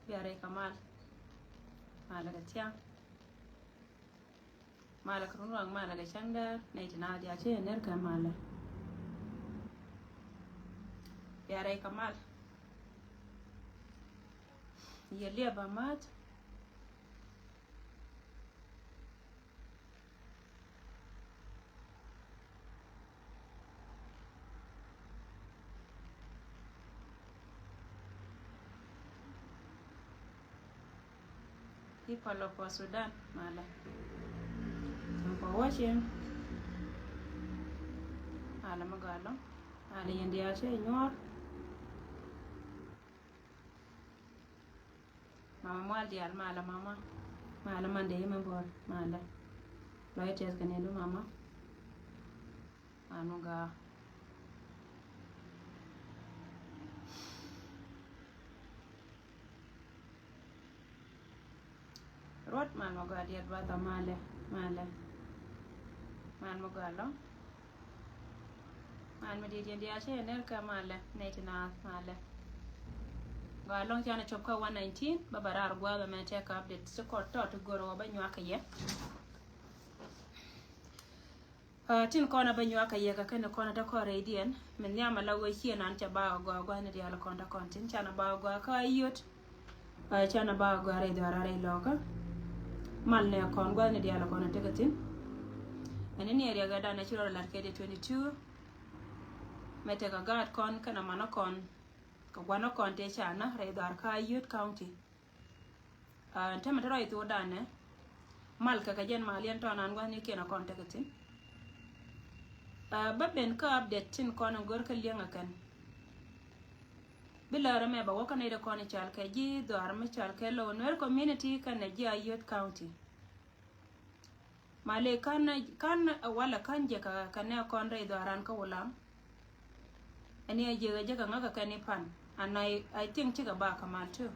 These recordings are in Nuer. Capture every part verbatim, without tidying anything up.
Bia rɛy kɛ mal. Malɛ kɛ thiaŋ. Malɛ kɛ run ruaŋ, malɛ kɛ cäŋ däär. Nɛy ti naath diaal cä yɛ ner kɛ malɛ. Bia rɛy kɛ mal. Yɛ liɛp a ma̱a̱th. People of South Sudan, malɛ. Thank for watching. Malɛ mi gɔaa ɛlɔ̱ŋ. Malɛ yɛn diaal cä yɛ nyuɔ̱ɔ̱r. Mama mual diaal, malɛ mama. Malɛ man dee mɛ bor, malɛ. Lɔc tɛth kɛ ni du mama. Manu gaa. Ruɔt mal mɔ gɔaa diɛt, brother, malɛ, malɛ. Mal mɔ gɔaa ɛlɔ̱ŋ. Mal mɔ diɛt diɛt diaal cä yɛ ner kɛ malɛ, nɛy ti naath malɛ. Gɔaa ɛlɔ̱ŋ, canɛ cop kä one nineteen, bä bä raar gua̱a̱th ɛmɛ tëë kɛ update ci kɔn tɔt ti go̱r ɣöö bä nyuak kɛ yɛ. Ah, tin kɔn a bä nyuak kɛ yɛ kɛ kɛn kɔn a te kɔn rɛydiɛn. Min nhiam a la wee ciɛ nan cɛ ba gɔaa gua̱a̱th ni diaal kɔn te kɔn tin canɛ ba gɔaa kä a yot. Ah, canɛ ba gɔaa rɛy dhɔaran rɛy lɔkä. Mal nɛ kɔn gua̱a̱th ni diaal kɔn a tekɛ thin. Ɛn ni ni riɛk ɛ dan a ci rɔ lat kɛ di twenty two. Mɛ tekɛ gaat kɔn kɛn a manä kɔn kɛ gua̱nä kɔn tëë canä rɛy dhɔar kä a yot county. Ah, tämɛ te rɔy thok danɛ. Mal kɛ kɛ jɛn mal yɛn tɔn an gua̱thnikiɛn a kɔn tekɛ thin. Ah, bä ben kä update tin kɔn in go̱r kä liɛŋ a kɛn. Bi lärä mɛ bä wä kä nɛy ti kɔn i̱ cal kɛ ji̱ dhɔaar mi cal kɛ Lower Nuer community kɛnɛ ji̱ a yot county. Mali kan, kan walɛ kan jɛ kɛ, kɛ nɛ kɔn rɛy dhɔaran kä Wulaŋ. Ɛn yɛ jɛ kɛ jɛ kɛ ŋäk kɛ kɛn i̱ pan. And I, I think cikɛ ba kɛ mal too.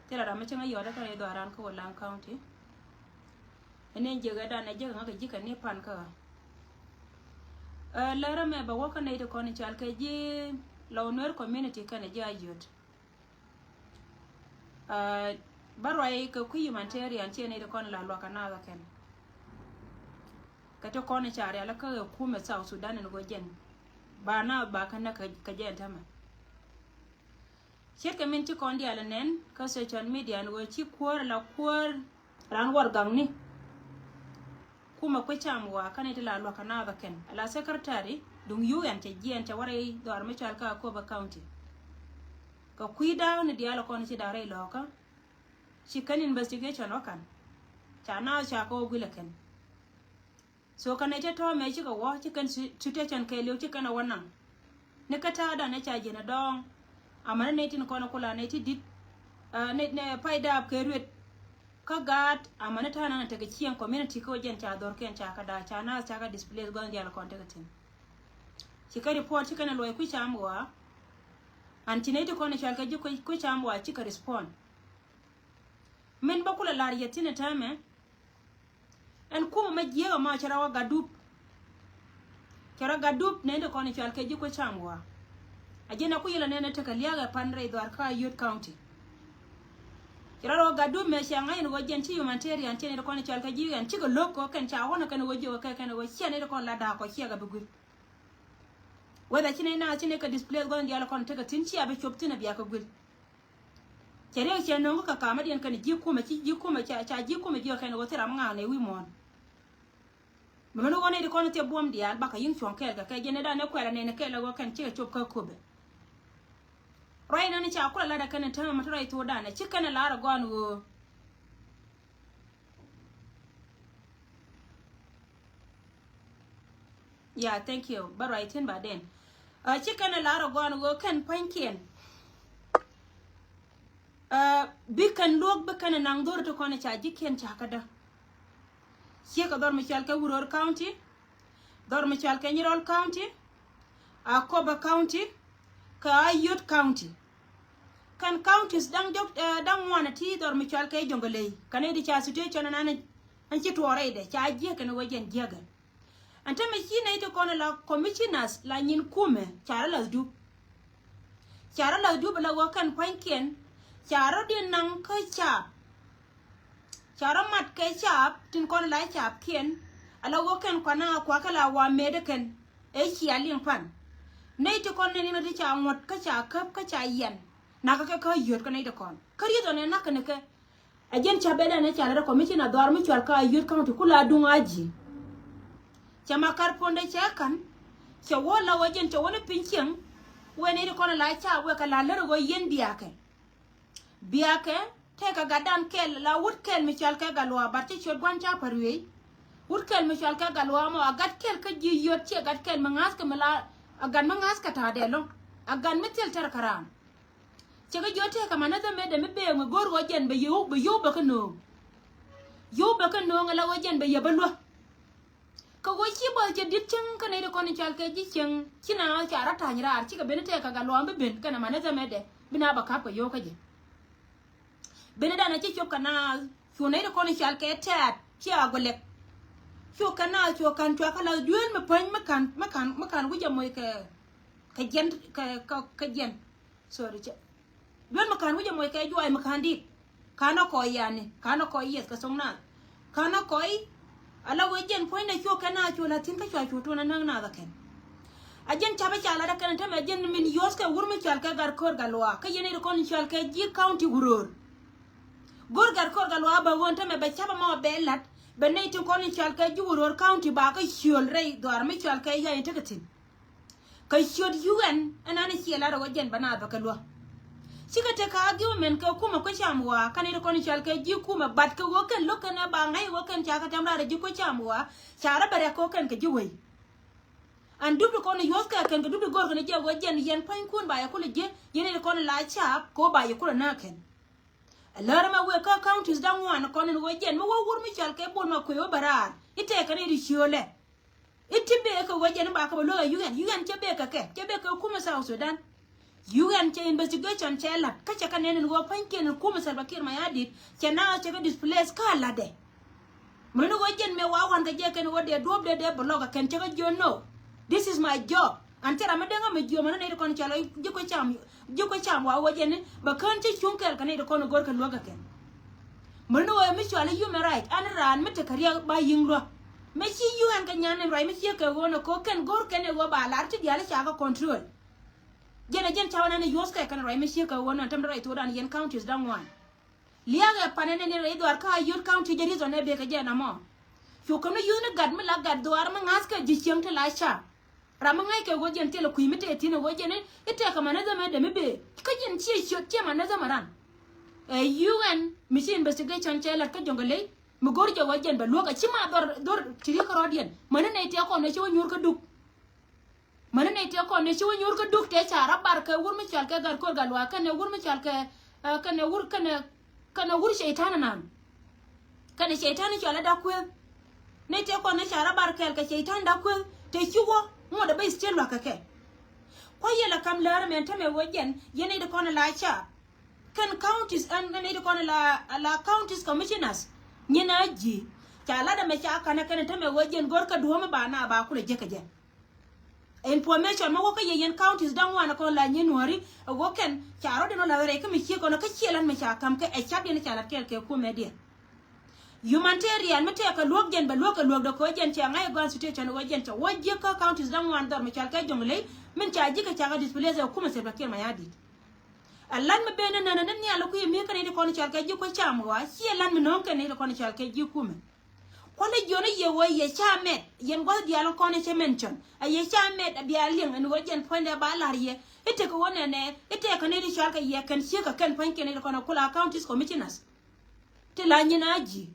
Thilɛ ram mi cieŋ a yɔt kɛ rɛy dhɔaran kä Wulaŋ county. Ɛn yɛ jɛ kɛ dan ɛ jɛ kɛ ŋäk kɛ ji̱ kɛn i̱ pan kä. Ɛ, lärä mɛ bɛ wä kä nɛy ti kɔn i̱ cal kɛ ji̱ Lower Nuer community kɛnɛ ji̱ a yot. Ah, bä ruac kɛ kui̱ humanitarian ciɛ nɛy ti kɔn la luakä naath ɛ kɛn. Kɛ ti kɔn i̱ ca rial kä ɛ kumɛ South Sudan in ɣöö jɛn ba naath ba kä näk kɛ, kɛ jɛn tämɛ. Ce̱tkɛ min ci kɔn diaal ɛ nɛn kä social media in ɣöö ci kuäär la kuäär ran warɛgakni. Kumɛ kui̱ cam ɣɔaa kä nɛy ti la luakä naath ɛ kɛn. Ala secretary duŋ U N cɛ jiɛn cɛ wä rɛy dhɔaar mi cɔal kä Akobo County. Kɛ kui̱ da̱a̱k ni diaal kɔn ci da̱a̱k rɛy lɔ̱kä. Ci kɛn investigation wä ka̱n. Ca naath ca kɛ wä guil ɛ kɛn. So kɛn ɛ cä tɔ̱ mɛ cikɛ wä, ci kɛn si-, situation kɛɛliw ci kɛn ɛ wä naŋ. Ni kä ta̱a̱ dan ɛ ca jiɛn ɛ dɔ̱ɔ̱ŋ. Amäni nɛy tin kɔn ɛ kula nɛy ti di̱t. Ah, nɛy, nɛy pay daap kɛ ruet. Kä gaat amäni ta̱a̱ nan ɛ tekɛ cieŋ community kä wä jɛn ca dhorkiɛn ca kɛ da̱a̱ ca naath ca kɛ displace gua̱n diaal kɔn tekɛ thi̱n. Ci kɛ report ci kɛn ɛ luɔc kui̱ cam ɣɔaa. An ci nɛy ti kɔn ɛ cɔal kɛ ji̱ kui̱, kui̱ cam ɣɔaa cikɛ respond. Min bä kulɛ lar yɛ thi̱n ɛ täämɛ. Ɛn kumɛ mɛ jiääk ɛmɔ cɛ rɔ wä gat dup. Cɛ rɔ gat dup nɛn ti kɔn i̱ cɔal kɛ ji̱ kui̱ cam ɣɔaa. A ji̱n a kui̱ ilɛ nɛn ɛ tekɛ lia̱a̱k ɛ pan rɛy dhɔaar kä Ayod County. Cɛ rɔ rɔ gat dup mɛ cɛ ŋa̱c ɛn ɣöö jɛn ci humanitarian cɛ nɛn ti kɔn i̱ cɔal kɛ ji̱ ɛn cikɛ lo̱k kɛ kɛn ca ɣɔ̱n ɛ kɛn ɣöö jiök ɛ kɛ kɛn ɣöö ciɛ nɛn ti kɔn la da̱a̱k kɔ ciɛ kɛ bi guil. Whether ci nɛn na ci nɛn kɛ displace gua̱n diaal kɔn tekɛ thi̱n ciɛ bi cop thi̱n ɛ bia kɛ guil. Cɛ riɛk cɛ no̱o̱ŋ kä ka̱mä diɛn kɛn ji̱ kumɛ ci ji̱ kumɛ ca, ca ji̱ kumɛ jiök kɛn ɣöö thil ram ŋa̱a̱k nɛ wi̱i̱ muɔ̱ɔ̱n. Mi luni ɣöö nɛy ti kɔn thiep buɔ̱m diaal bakɛ yi̱ŋ cuɔ̱ŋ kɛɛl kɛ kɛ jɛn ɛ dan ɛ kuɛl ɛ nɛn ɛ kɛɛl ɛ ɣöö kɛn cikɛ cop kä köpɛ. Ruac nani ca kulɛ lat ɛ kɛn ɛ täämɛ mi te ruac thok dan ɛ ci kɛn ɛ lar ɛ gɔ̱a̱n ɣöö Yeah, thank you. Bä ruac thi̱n ba den. Ɛ, ci kɛn ɛ lar ɛ gɔ̱a̱n ɣöö kɛn pua̱nykiɛn. Ɛ, bi kɛn luɔ̱k bi kɛn ɛ naŋ dho̱r ti kɔn ɛ ca ji̱kiɛn ca kädä. Ciek ɛ dhɔr mi cɔal kɛ Uror County, dhɔr mi cɔal kɛ Nyirol County, Akobo County, kɛ Ayod County. Kɛn counties da̱ŋ jɔk, ɛ, da̱ŋ ŋuan ɛ ti dhɔr mi cɔal kɛ Jonglei. Kɛn i̱ di ca situation ɛn an, an ci tuɔɔrɛ i̱dɛ ca jiäk kɛn ɣöö jɛn jiäkɛ. Ɛn te mi ci nɛy ti kɔn la commissioners la nyin kumɛ ca rɔ la̱th dup. Ca rɔ la̱th dup la ɣöö kɛn pua̱nykiɛn Ca rɔ diɛn naŋ kä caap. Ca rɔ mat kɛ caap tin kɔn la caap kiɛn. Ala wä kɛn kuana kuakä la wa medä kɛn. Ɛ cia liŋ pan. Nɛy ti kɔn nɛn inɔ ti ca ŋuɔ̱t kä ca käp kä ca yɛn. Nakä kɛ kä yöt kä nɛy ti kɔn. Kä rieth ɔn ɛ nakä ni kɛ. Ɛ jɛn ca bɛl ɛn ɛ ca lɛ rɛ kɔn mi ci na dhɔr mi cual kä Ayod County kula duŋ a ji̱. Cɛ ma kar puɔ̱ndɛ cɛ ka̱n. Cɛ wä la wä jɛn cɛ wä ni piny cieŋ. Wee nɛy ti kɔn la ca wee kɛ la lär wä yɛn biakɛ. Biakɛ tëëkɛ gatdan kɛl la wut kɛl mi cɔal kɛ Gatluak, but ci ciöt gua̱n ca päl ruëëc. Wut kɛl mi cɔal kɛ Gatluak mɔ a gat kɛl kä ji̱ yöt, ciɛ gat kɛl mi ŋa̱thkɛ mi la, a gat mi ŋa̱thkɛ ta̱a̱dɛ lo̱ŋ. A gat mi thil tɛr kä raan. Cɛ kɛ jiök tëëkɛ ma näthä mëëdɛ mi bëë mi go̱o̱r ɣöö jɛn bɛ yio̱w, bɛ yio̱w bɛ kä nööŋ. Yio̱w bɛ kä nööŋ ala ɣöö jɛn bɛ yɛ bä luäk. Kɛ ɣöö ci bɔth cɛ di̱t cieŋ kä nɛy ti kɔn in cɔal kɛ ji̱ cieŋ, ci na ca rɔ ta̱ny raar, cikɛ ben tɛɛk kɛ Gatluak bi ben kɛnɛ ma näthä mëëdɛ bi na bɛ ka̱p kɛ yio̱w kä jɛ. Benɛ danɛ ci cop kɛ naath cu nɛy ti kɔn in cɔal kɛ tɛ̈t ci a gɔlɛk. Cu kɛ naath cu ka̱n cua kä la̱th duel mi päny mi ka̱n, mi ka̱n, mi ka̱n wi̱c a moc kɛ, kɛ jiɛn, kɛ, kɛ, kɛ jiɛn. Sorry, cɛ. Duel mi ka̱n wi̱c a moc kɛ juac mi ka̱n dit. Ka̱n a kɔc yani, ka̱n a kɔc yieth kɛ thoŋ naath. Ka̱n a kɔc, ala wee jɛn puɔ̱nydɛ cuɔ kɛn a cuɔ la thi̱n kä cua cuɔ tuɔn a näk naath a kɛn. A jɛn capä ca lat a kɛn a tämɛ jɛn min yo̱o̱th kɛ wur mi cɔal kɛ Gatko̱r Gatluak. Kä yɛn i̱ ri kɔn cɔal kɛ ji̱ county Wuror. Go̱r Gatko̱r Gatluak bä ɣöö tämɛ bɛ capä mɔ bɛ lat, bɛ nɛy tin kɔn cɔal kɛ ji̱ Wuror county ba kä ciöl rɛy dhuaar mi cɔal kɛ yay in tekɛ thi̱n. Kä ciöt U N ɛn an ciɛ lat ɛ wä jɛn bä naath bä kɛ luäk. Cikɛ tekɛ argument kɛ kumɛ kuecam waa, kɛn i̱ ti kɔn cɔal kɛ ji̱ kumɛ, but kɛ wä kɛn lo̱k kɛn ɛ ba ŋäc wä kɛn ca kɛ tɛm raar ɛ ji̱ kuecam waa, ca rɔ bɛ rɛk kɛ wä kɛn kɛ ji̱ wei. An dup ti kɔn yuɔth kɛ kɛn kɛ dup ti go̱r kɛn jiɛ wä jɛn yɛn pua̱nykun ba yɛ kulɛ jiɛ, yɛn i̱ ti kɔn la caap kɛ wä ba yɛ kulɛ nääk kɛn. Ɛ lär ɛmɛ wëë kä counties da̱ŋ ŋuan kɔn in wä jɛn mi wä wur mi cɔal kɛ Bol Makuei wä bɛ raar i̱ tɛɛk kɛn i̱ ti ciöölɛ. I̱ ti bee kɛ wä jɛn i̱ ba kɛ bɛ luäk ɛ U N, U N cɛ bee kɛ kɛ, cɛ bee kɛ kumɛ South Sudan. U N cɛ investigation cɛ la̱t kä cɛ kɛ nɛn in wä pa̱nykiɛn in kumɛ Salva Kiir Mayardit cɛ na cɛ kɛ displace kä la̱tdɛ. Muni ni wä jɛn mɛ wa wan kɛ jɛ kɛn wä dee duɔ̱p dee dee block kɛn cɛ kɛ jiö no. This is my job. An cɛ ram mi dee ŋa mi jiö muni ni ti kɔn cɛ lɔ ji̱ kuecam, ji̱ kuecam wa wä jɛn ni bɛ kään cɛ cuŋ kɛɛl kɛ ni ti kɔn go̱r kɛ luäk kɛ kɛn. Muni ni wä mi cuali human right an raan mi tekɛ riɛk ba yi̱ŋ luäk. Mɛ ci U N kɛ nyan ni ruac mi ciek kɛ ɣöö ni ko̱ kɛn go̱r kɛn ɛ ɣöö ba lar ti diaal ca kɛ control. Jɛn ɛ jɛn ca wä nɛn ɛ yuɔth kɛ kɛn ruac mi ciek kɛ ɣöö ni tɛm di ruac thokdan yɛn counties da̱ŋ ŋuan. Lia̱a̱kɛ panɛ nɛn in rɛy dhuaar kä Ayod County jɛ reason ɛ bek kɛ jɛ namɔ. Cu kɛ mi yuthni gat mi la gat dhuaar mi ŋa̱thkɛ ji̱ cieŋ ti la ca. Ram mi ŋa̱ckɛ ɣöö jɛn thilɛ kui̱ mi tëë thi̱n ɛ ɣöö jɛn i̱ tëëkɛ ma näthä mɛ dee mi bëë. Kä jɛn ciɛ ciöt ciɛ ma näthä mɛ ran. Ɛ U N mi ci investigation cɛ la̱t kä Jonglei mi go̱r jɛ ɣöö jɛn bɛ luäk ɛ ci ma dhɔr, dhɔr ti ri̱k kärɔɔdiɛn. Mäni nɛy tëë kɔn ɛ ci wä nyuur kä Duk. Mäni nɛy tëë kɔn ni ci wä nyuur kä Duk tëë ca rɔ bar kɛ wur mi cɔal kɛ Gatko̱r Gatluak kɛnɛ wur mi cɔal kɛ, ɛ, kɛnɛ wur, kɛnɛ, kɛnɛ wur cɛytan ɛnan. Kɛnɛ cɛytan cɔal ɛ Dak Kueth. Nɛy tëë kɔn ni ca rɔ bar kɛɛl kɛ cɛytan Dak Kueth tëë ci wä ŋuɔ̱t ɛ bä still luak kɛ kɛ. Kua̱c yɛ la kam läär mɛn tämɛ wä jɛn yɛn nɛy ti kɔn la ca. Kɛn counties ɛn nɛy ti kɔn la, la counties commissioners. Nyin a ji̱ ca lat ɛmɛ ca kanɛ kɛn tämɛ wä jɛn go̱r kɛ duɔ̱ɔ̱m ba na ba kulɛ jek kɛ jɛ. Information mi wä kä yɛ yɛn counties da̱ŋ wan kɔn la nyin nuɔ̱ri ɛ wä kɛn ca rɔ̱diɛn wä la rɛy kä mi ciek kɔn kä ciɛ lan mi ca ka̱m kɛ ɛ cap diɛn ca lat kɛɛl kɛ kumɛ diɛ. Humanitarian mi tɛk kɛ luäk jɛn bɛ luäk kɛ luäk dɛ kɛ wä jɛn cɛ ŋa̱c ɛ gɔan situation wä jɛn cɛ wä jiek kä counties da̱ŋ wan dhɔr mi cɔal kɛ Jonglei min ca ji̱ kɛ ca kɛ displace ɛ kumɛ Salva Kiir Mayardit. Ɛ lan mi ben ni nänä ni nhial kui̱ mi kɛn i̱ ti kɔn cɔal kɛ ji̱ kuecam ɣɔaa ciɛ lan mi no̱o̱ŋ kɛn i̱ ti kɔn cɔal kɛ ji̱ kumɛ. Kualɛ jiɔn i̱ yɛ wee yɛ ca mɛt yɛn gua̱th diaal kɔn i̱ cɛ mention. A yɛ ca mɛt a bia liŋ ɛn ɣöö jɛn puɔ̱nydɛ ba la̱r yɛ. I̱ tekɛ ɣöö nɛnɛ i̱ tekɛ ni ti cɔal kɛ yɛ kɛn ciek kɛ kɛn puɔ̱ny kɛn i̱ ti kɔn a kula counties commissioners. Ti la nyin a ji̱.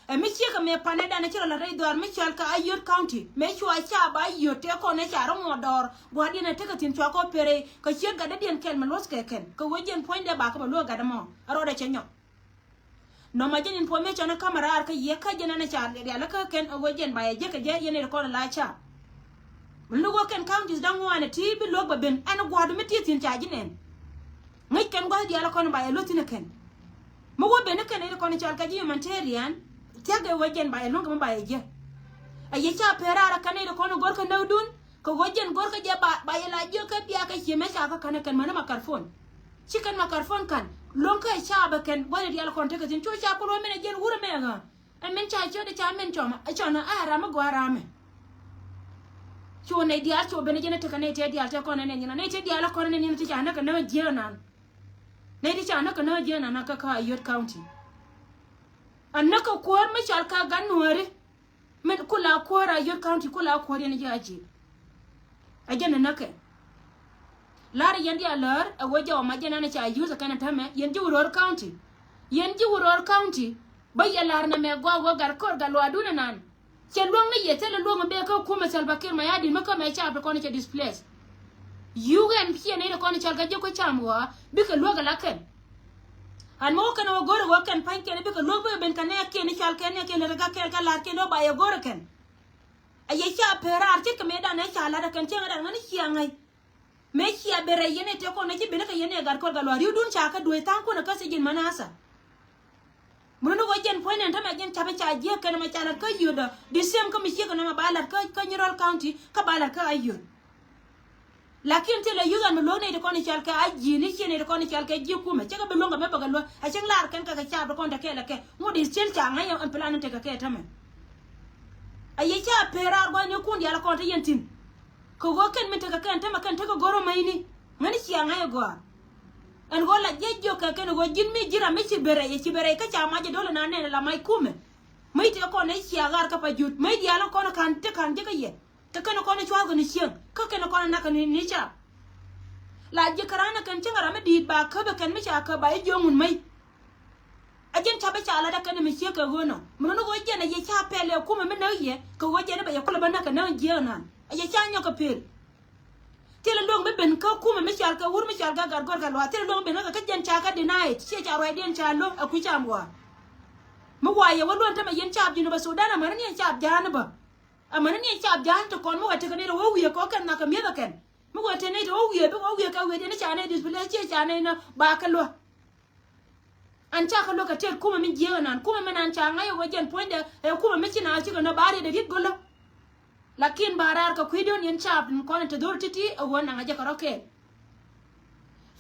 Ɛ mi ciek ɛmɛ panɛ danɛ ci rɔ la̱t rɛy dhɔaar mi cɔal kɛ Ayod County. Mëë cua ca ba Ayod tëë kɔn ɛ ca rɔ ŋuɔt dɔɔr gua̱a̱rdiɛn ɛ tekɛ thi̱n cua kɔ perɛ kɛ ciek gatdädiɛn kɛl mi luɔ̱thkɛ kɛn kɛ wec jɛn puɔ̱nydɛ ba kɛ bɛ luäk gatdä mɔ. A rɔɔdɛ cɛ nyɔk. Nɔmɔ jɛn information ɛ ka̱mɛ raar kä yiëë kä jɛn ɛn ɛ ca rialikä kɛn ɛ wec jɛn ba yɛ jek kɛ jɛ yɛn ɛ ri kɔn ɛ la ca. Mi luk wä kɛn counties da̱ŋ ŋuan ɛ ti bi luäk bɛ ben ɛn gua̱a̱rdu mi ti thi̱n ca ji̱ nɛn. Ŋäc kɛn gua̱th diaal kɔn ba yɛ luäk thi̱n ɛ kɛn. Mi wä ben ni kɛn i̱ kɔn i̱ cɔal kɛ ji̱ humanitarian thia̱k ɛ wä jɛn ba yɛ luäŋ kɛ mi ba yɛ jiɛ. A yɛ ca pɛr raar ɛ kɛn i̱ kɔn i̱ go̱r kɛ näkdun kɛ wä jɛn go̱r kɛ jɛ ba, ba yɛ la jiök kɛ bia kɛ cië mɛ ca kä kɛn ɛ kɛn mäni ma kar phone. Ci kɛn ma karfon kan luɔ̱ŋ kä ɛ caapɛ kɛn gua̱n ɛ diaal kɔn tekɛ thi̱n cu caap kɛ luɔ̱ŋ min ɛ jiɛn wurɛ mɛ ɣä. Ɛ min ca ciöt ɛ ca min cɔmɔ ɛ cɔnɔ a ram mi gɔaa ram mɛ. Cu nɛy diaal cu ben ɛ jiɛn ɛ tekɛ nɛy tëë diaal tëë kɔn ɛ nɛn nyin ɔ nɛy tëë diaal ɛ kɔn ɛ nɛn nyin ɔ ti ca näk kɛ näk jiääk nan. Nɛy ti ca näk kɛ näk jiääk nan kä kä Ayod County. Ɛ näk kɛ kuäär mi cɔal kä Gat Nuääri. Min kula kuäär Ayod County kula kuäär yɛn ji̱ a ji̱. Ɛ jɛn ɛ näkɛ. La̱r yɛn diaal läär ɛ wee jɛ ɔ ma jɛn ɛn ca yuth ɛ kɛn ɛ tämɛ yɛn ji̱ Wuror County. Yɛn ji̱ Wuror County bä yɛ la̱r nɛ mɛ gɔaa wee gat ko̱r gat luaadun ɛnan. Cɛ luäŋ ni yɛ thilɛ luäŋ ɛ bee kä kumɛ Salva Kiir Mayardit mi kä mɛ caap ti kɔn cɛ displace. Yuk ɛn piɛn ni ti kɔn cɔl kɛ ji̱ ku cam ɣɔaa bikɛ luäk ɛ la kɛn. An mi wä kɛn wä go̱r wä kɛn pa̱ny kɛn bikɛ luäk bikɛ ben kɛ nɛɛkiɛn i̱ cɔal kɛn nɛɛkiɛn lät kä kɛn kä la̱r kɛn wä ba yɛ go̱r kɛn. A yɛ ca pee raar ce̱tkɛ mëëdan ɛ ca la̱t ɛ kɛn cieŋ ɛ dan ŋäni cia ŋäc. Mëë cia ben rɛy yɛn ɛ tëë kɔn ɛ ci ben kä yɛn ɛ gat kɔr gat luaar ri̱wdun ca kä duee tha̱a̱ŋkun ɛ kä thiec ji̱n mänasa. Mun ni wä jɛn puɔ̱ny nɛn tämɛ jɛn capɛ ca jiäk kɛn ɛmɛ ca la̱t kä yio̱dä di same kä mi ciek ɛn ɛmɛ ba la̱t kä kä Nyirol County kä ba la̱t kä Ayod. Lakin thilɛ yuth an mi luäk nɛy ti kɔn i̱ cɔal kɛ a ji̱ ni ciɛ nɛy ti kɔn i̱ cɔal kɛ ji̱ kumɛ cɛ kɛ bi luäŋ kɛ mɛ bäkɛ luäk a cäŋ laar kɛn kɛ kɛ caap ti kɔn te kɛɛl ɛ kɛ ŋot i̱ cil ca ŋa̱c ɛn plan in tekɛ kɛ tämɛ. A yɛ ca per raar gua̱n ni kun diaal kɔn te yɛn thi̱n. Kɛ ɣöö kɛn min tekɛ kɛn tämɛ kɛn tekɛ go̱r ɔ mäcni ŋäni cia ŋa̱c ɛ gɔaa. Ɛn ɣöö la jiɛc jiök kɛ kɛn ɣöö ji̱n mi ji̱ ram mi ci ben rɛy ɛ ci ben rɛy kä ca mac ɛ do̱l ɛn anɛn ɛ la mac kumɛ. Mäc tëë kɔn ɛ cia ɣaar kä pa jut mäc diaal kɔn ka̱n te ka̱n ji̱ kä yɛ. Kɛ kɛn kɔn cua̱thkɛ ni cieŋ kä kɛn kɔn nakä ni ni ca. La ji̱ kära̱nä kɛn cäŋ ram mi di̱i̱t ba käpɛ kɛn mi ca käp ba i̱ jiöŋ wun mäc. A ji̱n capɛ ca lat a kɛn mi ciek kɛ ɣöö nɔ mi nɔn ɣöö jiɛn a yɛ ca pɛl ɛ kumɛ mi näk yɛ kɛ ɣöö jiɛn i̱ bɛ yɛ kulɛ bä näk kɛ näk jiääk nan a yɛ ca nyɔk kɛ pel. Thilɛ luäŋ mi ben kä kumɛ mi cɔal kɛ wur mi cɔal kɛ gat gɔr kɛ luaak thilɛ luäŋ mi ben kä kɛ jiɛn ca kɛ deny ciɛ ca ruacdiɛn ca lo̱k a kui̱ cam ɣɔaa. Mi wa yɛ wä luɔ̱n tämɛ yɛn caap Jinub Sudan amäni ni yɛn caap ja̱a̱n bä. Amäni ni yɛn caap ja̱a̱n ti kɔn mi wä tekɛ ni rɛ wä wiee kɔ kɛn nhakɛ mi̱eth ɛ kɛn mi wä te ni te wä wiee bi wä wiee kɛ wiee diɛn ca ni display ciɛ ca ni nɔ ba kɛ luäk. An ca kɛ luäk kɛ tet kumɛ mi jiääk ɛnan kumɛ mi nan ca ŋa̱c ɛ wä jɛn puɔ̱nydɛ ɛ kumɛ mi ci na cikɛ nɔ ba riɛt ɛ riet go̱lä. Lakin ba raar kɛ kui̱dun yɛn caap tin kɔn in te dho̱r ti̱ti̱ ɛ wä naŋ a jɛ kɛ rɔ kɛɛl.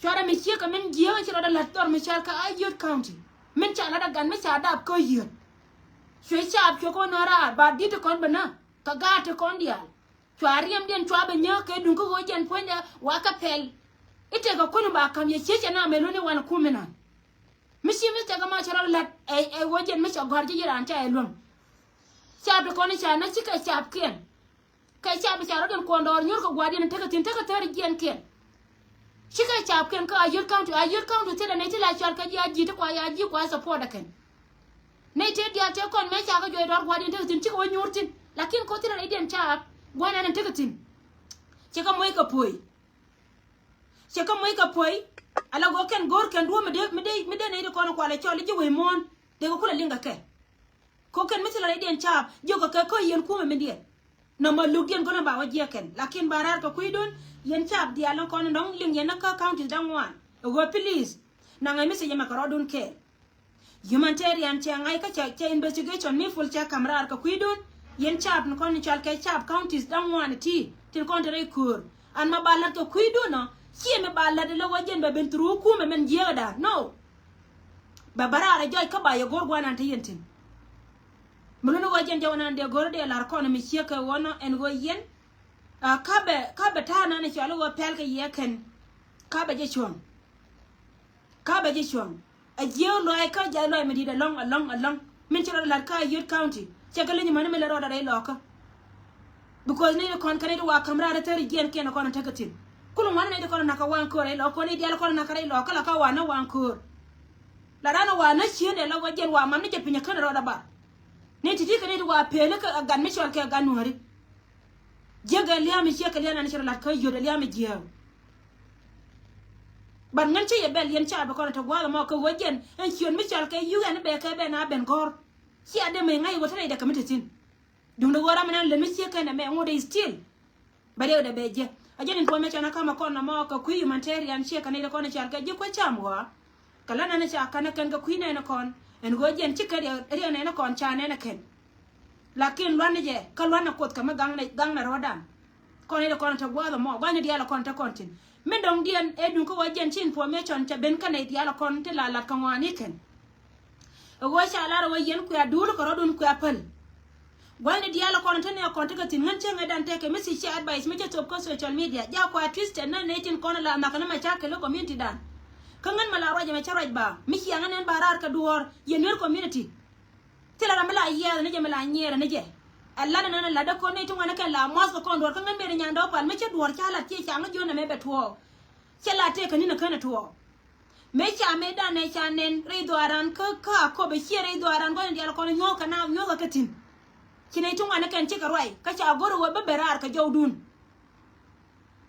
Cuarɛ mi ciek kɛ min jiääk ci rɔɔdɛ la̱t dhɔr mi cɔal kɛ Ayod County min ca la̱t a gat mi ca dap kä yiöt. Cuɛ caap cuɛ kɔn nɔ raar ba di̱t ti kɔn bä na kɛ gaat ti kɔn diaal. Cua riɛmdiɛn cua bɛ nyääk kɛ duŋ kä ɣöö jɛn puɔ̱nydɛ wa kɛ pɛl. I̱ tëëkɛ kuäni ba ka̱m yɛ ciec cɛ na mɛ luɔ̱ni wan kum inan. Mi ci mi tëëkɛ ma cɛ rɔ la̱t ɛ ɛ ɣöö jɛn mi cɛ gɔ̱a̱r ji̱ ji̱ raan ca ɛ luäŋ. Caap ti kɔn i̱ ca na cikɛ caapkiɛn. Kɛ caap i̱ ca rɔ̱diɛn kuɔn dɔɔr nyuur kɛ gua̱a̱rdiɛn tekɛ thi̱n tekɛ thäär jiɛnkiɛn. Cikɛ caapkiɛn kä Ayod County Ayod County thilɛ nɛy ti la cɔal kɛ ji̱ a ji̱ ti kua ya ji̱ kua support ɛ kɛn. Nɛy tëë diaal tëë kɔn mëë ca kɛ juɔc dɔɔr gua̱a̱rdiɛn tekɛ thi̱n cikɛ wä nyuur thi̱n lakin ko̱ thilɛ nɛy diɛn caap gua̱a̱r nɛn tekɛ thi̱n. Cikɛ moc kɛ puɔ̱i. Cikɛ moc kɛ puɔ̱i. Ala ɣöö kɛn go̱o̱r kɛn duɔ̱ɔ̱p mi dee mi dee mi dee nɛy ti kɔn kualɛ cɔl i̱ ji̱ wec muɔ̱ɔ̱n. Dee kɛ kulɛ liŋ kɛ kɛ. Ko̱ kɛn mi thilɛ nɛy diɛn caap jiök kɛ kɛ kä yɛn kumɛ mi diɛn. Nɔmɔ lukdiɛn kɔn ba wä jiɛk kɛn lakin ba raar kɛ kui̱dun. Yɛn caap diaal ni kɔn dɔ̱ŋ liŋ yɛn ni kä counties da̱ŋ ŋuan ɛ ɣöö please. Naŋɛ message ɛmɛ kɛ rɔɔdun kɛɛl. Humanitarian cɛ ŋa̱c kä cɛ cɛ investigation mi full cɛ ka̱m raar kɛ kui̱dun. Yɛn caap ni kɔn ni cɔal kɛ caap counties da̱ŋ ŋuan ti tin kɔn te rɛy köör. An ma ba la̱t kɛ kui̱dun ɔ ciɛ mi ba la̱t ilɛ wä jɛn bɛ ben through kumɛ mɛn jiääkda no. Bɛ bä raar ɛ jɔc kä ba yɛ go̱r guanan te yɛn thi̱n. Mi luni ɣöö jɛn jɔw nan dee go̱r dee la̱r kɔn mi ciek kɛ ɣöö nɔ ɛn ɣöö yɛn. Aa, ka bɛ ka bɛ ta̱a̱ nan ɛ cɔal i̱ ɣöö pɛl kɛ yɛ kɛn. Ka bɛ jɛ cuɔ̱ŋ. Ka bɛ jɛ cuɔ̱ŋ. Ɛ jiɛ lɔaac kä jɛ lɔaac mi di̱i̱t ɛlɔ̱ŋ ɛlɔ̱ŋ ɛlɔ̱ŋ. Min ci rɔɔdɛ la̱t kä Ayod County cɛ kɛ leny mäni mi lɛ rɔɔdɛ rɛy lɔɔkä. Because nɛy ti kɔn kɛn nɛy ti wa ka̱m raar thäri jiɛn kiɛn kɔn tekɛ thi̱n. Kul ŋuan nɛy ti kɔn nakä waŋ köör rɛy lɔɔkä nɛy diaal kɔn nakä rɛy lɔɔkä la kä wa nä waŋ köör. La ran wa nä cien ɛ la wa jiɛn wa mam ni jɛ pinyä kän rɔɔdɛ bar. Nɛy ti ti kɛ nɛy ti wa peel kä ɛ gat mi cɔl kɛ gat nuääri. Jiäk ɛ lia̱a̱ mi ciek kɛ lia̱a̱ nan ci rɔ la̱t kä yot ɛ lia̱a̱ mi jiääk. Bat ŋän ci yɛ bɛl yɛn ca bi kɔn te gua̱a̱th ɛmɔ kɛ ɣöö jiɛn ɛn ciöt mi cɔl kɛ yuk ɛn bɛ kɛ bɛ na ben gɔ̱r. Ci a dee mec ŋa̱c ɣöö te nɛy dɛ kɛ mi te thi̱n. Duundɛ ɣöö ram mi nan lät mi ciek kɛn ɛmɛ ŋot ɛ still. Bɛ riɛkdɛ bɛ jiɛ a jɛn in puɔ̱n mɛ cɔn a ka̱mɛ kɔn nɔmɔ kɛ kui̱ humanitarian ciɛ kɛ nɛy ti kɔn i̱ cal kɛ ji̱ kuec cam ɣɔaa. Kɛ lä nɛn i̱ ca ka̱n ɛ kɛn kɛ kui̱ nɛn i̱ kɔn ɛn ɣöö jiɛn ci kɛ riɛk riɛk nɛn i̱ kɔn ca nɛn ɛ kɛn. Lakin luan ni jɛ kä luan ni kuoth kɛ mi gaŋ nɛ gaŋ nɛ rɔɔdan. Kɔn i̱ kɔn te gua̱a̱th ɛmɔ gua̱thni diaal kɔn te kɔn tin. Min dɔ̱ŋ diɛn ɛ duŋ kä wä jiɛn ci information cɛ ben kä nɛy diaal kɔn ti la lat kä ŋɔaani kɛn. Ɛ ɣöö ca lar ɛ ɣöö yɛn kuɛ duul kɛ rɔ̱dun kuɛ päl. Gua̱thni diaal kɔn te nɛ kɔn te kɛ thi̱n ŋän cäŋ ɛ dan tekɛ mi thiec cɛ advice mi cɛ thop kä social media. Ja kuɛ twisted nä nɛy tin kɔn la nhak ni ma ca kɛ lä community dan. Kä ŋän ma la ruac ɛmɛ cä ruac ba mi ciaŋ ɛ nɛn ba raar kɛ duɔ̱ɔ̱r yɛ nuer community. Thilɛ ram mi la yiɛɛth ni jɛ mi la nyiɛɛrɛ ni jɛ. Ɛ lat ɛnɛn ɛ lat dee ko̱n nɛy ti ŋuan ɛ kɛn la muath kɛ kɔn duɔ̱ɔ̱r kä ŋän mëë ri nyan dɔ̱k pal mi cä duɔ̱ɔ̱r ca lat ciɛ ca ŋä jiön ɛmɛ bɛ tuɔɔk. Cɛ la tëëk kɛ ni̱n ɛ känɛ tuɔɔk. Mëë ca mëë danɛ ca nɛn rɛy dhɔaaran kä kä a kop ɛ ciɛ rɛy dhɔaaran gɔ̱n in diaal kɔn nyuɔ̱ɔ̱k kɛ na nyuɔ̱ɔ̱k kɛ kä thi̱n. Ci nɛy ti ŋuan ɛ kɛn cikɛ ruac kä ca go̱r ɛ ɣöö bä bɛ raar kɛ jɔwdun.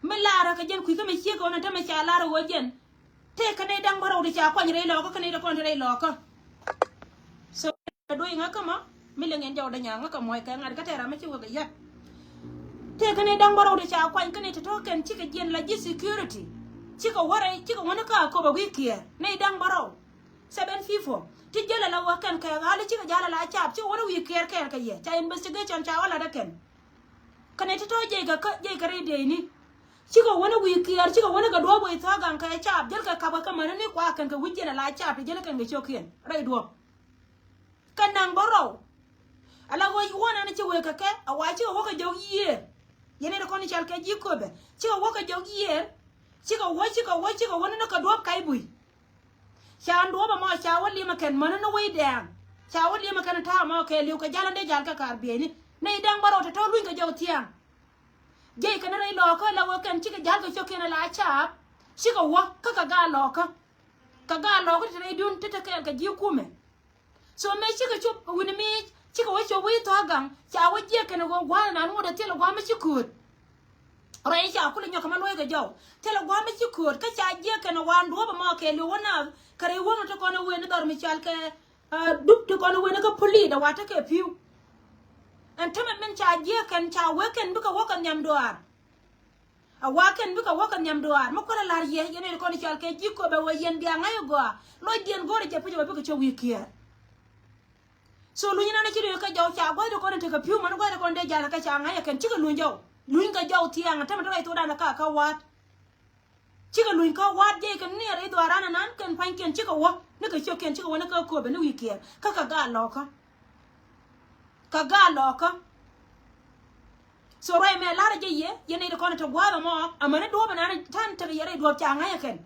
Mi laarä kɛ jɛn kui̱ kä mi ciek ɣän ɛ tämɛ ca laarä ɣöö jɛn. Tëë kä nɛy da̱ŋ bärɔw ti ca kuany rɛy lɔɔkä kä nɛy ti kɔn ti rɛy lɔɔkä. So duɔ̱c ŋäkä mɔ mi liŋ in jɔw dänya ŋäkä mɔc kɛ ŋa̱t kä tɛɛr ram mi ci wek a yäk. Tëë kä nɛy da̱ŋ bärɔw ti ca kuany kä nɛy ti tɔ̱ kɛn cikɛ jiɛn la ji̱ security. Cikɛ wä rɛy cikɛ wä ni kä a köp a wi̱i̱ kiɛɛr nɛy da̱ŋ bärɔw. Seven people ti jäl ala wä kɛn kɛ ɣa̱l cikɛ ja̱l ala caap cikɛ wä ni wi̱i̱ kiɛɛr kɛɛr kɛ yɛ ca investigation ca wä lat ɛ kɛn. Kɛnɛ ti tɔ̱ jiɛc kɛ kä jiɛc kɛ rɛy dieyni. Cikɛ wänä wi̱i̱ kiɛɛr cikɛ wänä kɛ duɔ̱ɔ̱p wec tha̱a̱ŋ gaŋ kɛ caap jälkɛ kapkɛ kä mäni ni kua kɛn kɛ wi̱c jiɛn ala caap ti jälkɛ kɛn kɛ cio̱kiɛn rɛy duɔ̱ɔ̱p. Kɛ naŋ bä rɔw. Ala ɣöö wuɔ̱n ɛn ci wëë kɛ kɛ a wa cikɛ wä kɛ jɔk yiëër. Yɛn in kɔn i̱ cal kɛ ji̱ köpɛ cikɛ wä kɛ jɔk yiëër. Cikɛ wä cikɛ wä cikɛ wä ni ni kɛ duɔ̱ɔ̱p kac bui̱. Ca duɔ̱ɔ̱p ɛmɔ ca wä liɛmɛ kɛn mäni ni wec dɛɛŋ. Ca wä liɛmɛ kɛn ta̱a̱ ɛmɔ kɛɛliw kɛ jal ɛn dee jal kɛ kaar bieyni. Nɛy dɛŋ bä rɔw tɔ̱tɔ̱ luny kɛ jɔw thia̱a̱ŋ. Jiɛc kɛn rɛy lɔɔkä la wä kɛn cikɛ jal kɛ cio̱kiɛn ala caap. Cikɛ wä kä kɛ gaat lɔɔkä. Kɛ gaat lɔɔkä ti te rɛydun ti te kɛɛl kɛ ji̱ kumɛ. So mëë cikɛ cop wi̱ni mi̱i̱c cikɛ wä cop wi̱i̱ thɔ̱a̱ gaŋ ca wä jiɛk kɛn ɣöö gua̱a̱th ɛnan ŋot ɛ thilɛ gua̱a̱th mi ci kööt. Rɛy ca kulɛ nyɔk kɛ ma luɔ̱c kɛ jɔw thilɛ gua̱a̱th mi ci kööt kä ca jiɛk kɛn wan duɔ̱ɔ̱p ɛmɔ kɛɛliw wä naath kɛ rɛy wäŋni ti kɔn ɛ wen ni dhɔr mi cal kɛ. Dup ti kɔn wen kä pulit a watä kɛ pi̱w. Ɛn tämɛ min ca jiɛk kɛn ca wek kɛn bikɛ wä kɛ nhiam duaar. A wa kɛn bikɛ wä kɛ nhiam duaar mi kuäl a la̱r yɛ yɛn in kɔn i̱ cɔal kɛ ji̱ köpɛ wä yɛn bia ŋa̱c a gɔaa. Lɔcdiɛn go̱o̱rɛ jɛ picɛ wä bikɛ cä wi̱i̱ kiɛɛr. So luny inɛn a ci luny kä jɔw ca gua̱cdɛ kɔn in tekɛ pi̱w män gua̱cdɛ kɔn dee ja̱l kɛ ca ŋa̱c a kɛn cikɛ luny jɔw. Luny kɛ jɔw thiaŋ a tämɛ tɔrɔc thokdan a ka kä wa̱a̱t. Cikɛ luny kä wa̱a̱t jiɛc kɛ niɛɛr i̱ dhuaaran ɛnan kɛn pa̱nykiɛn cikɛ wä ni kɛ ciökiɛn cikɛ wä ni kä köpɛ ni wi̱i̱ kiɛɛr kä kɛ gaat lɔkä. Kɛ gaat lɔkä. So ruac mɛ la̱rä jɛ yɛ yɛn nɛy ti kɔn te gua̱a̱th ɛmɔ amäni duɔ̱ɔ̱p ɛnan ta̱n tekɛ yɛ rɛy duɔ̱ɔ̱p ca ŋa̱c ɛ kɛn.